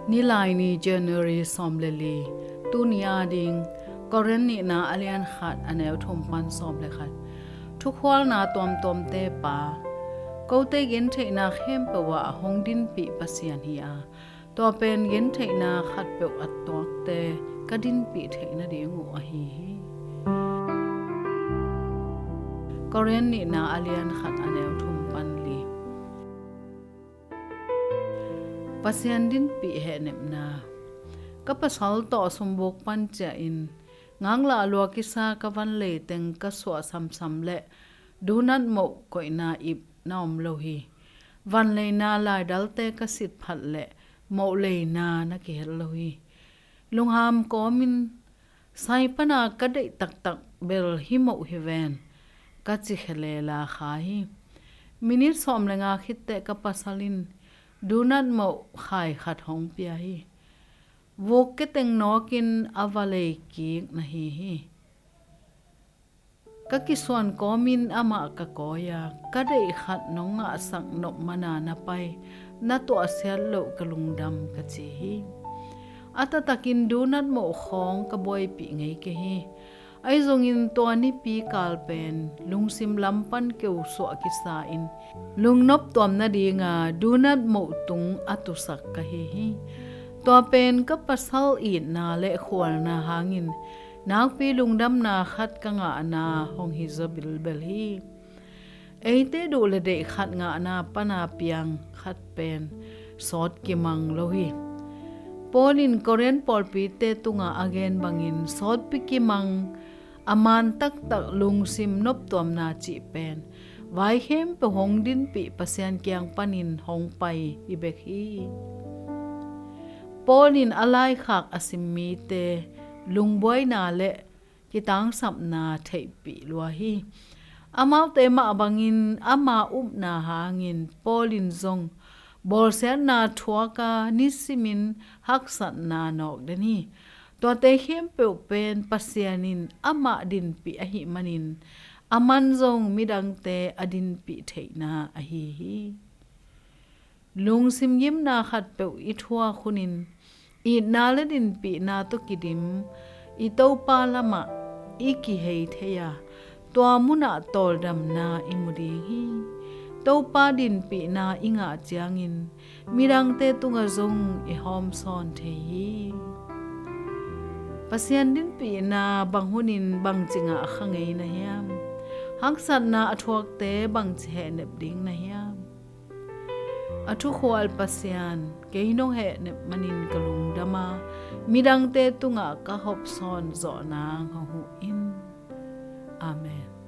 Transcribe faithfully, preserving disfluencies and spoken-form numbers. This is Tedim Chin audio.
Nilaini, January sawm le li, tuni ading Korin nihna a lian khat a neu thum pan sawm le khat. Thukhualna tuamtuamte pa, kote gentheihna khempeuh ah hong dinpih Pasian hi a, tua pen gentheihna khatpeuh a tuakte ka dinpih theih nading uh ahi hi. Korin nihna a lian khat a neu thum pan li. Pasian dinpih hehnepna. Ka pasal tawh sumbuk pan ciahin ngaklah lua kisa ka van leiteng ka suah samsam le dunat moh koihna ip na om lo hi. Van leina laidalte ka sit phat le moh leina na kihel lo hi. Lungham kawmin, sai pana ka deih taktak bel hih moh hi ven, ka ci khelela kha hi. Minit sawm le nga khitteh ka pasal in dunat moh khai khat hong pia hi. Vuk keteng nawkin a va lei kik na hi hi. Ka kisuan kawmin amah ka kawi a, ka deih khat nong ngahsak nop mana na pai, na tuahsiat loh ka lungdam, ka ci hi. A taktakin dunat moh khawng ka buaipih ngei kei hi. Ahi zongin tua nipi kal pen lungsim lam pan keusuah kisa in lungnop tuam nadinga dunat moh tung a tusak ka hi hi. Tua pen ka pasal itna le khualna hangin nakpi lungdamna khat ka ngahna hong hi zaw bilbel hi. Eite duh le deih khat ngahna pana piang khat pen sawt kimang lo hi. Paul in Korin pawlpite tunga a gen bangin sawtpi kimang, a man taktak lungsim noptuamna cih pen vai khempeuh hong dinpih Pasian kiang panin hong pai hi bek hi. Paul in a laikhak a sim mite lungbuaina le kitangsapna theihpih lua hi. Amaute mah bangin ama upna hangin Paul in zong bawlsiatna thuak a nisimin haksatna nawk den hi. Tuate khempeuh pen Pasian in amah dinpih ahih manin aman zong midangte a dinpih theihna ahi hi. Lungsim gimna khatpeuh i thuak hunin itna le dinpihna tawh kidim i Topa lamah i kihei thei a, tua munah tawldamna i mu ding hi. Topa dinpihna i ngah ciangin midangte tungah zong i hawmsawn thei hi. Pasian dinpihna bang hunin bangci ngah kha ngei na hiam? Haksatna a thuakte bangci hehnep ding na hiam? A thukhual Pasian, kei nong hehnep manin ka lungdam a, midangte tungah ka hawmsawn zawh nang hong huh in. Amen.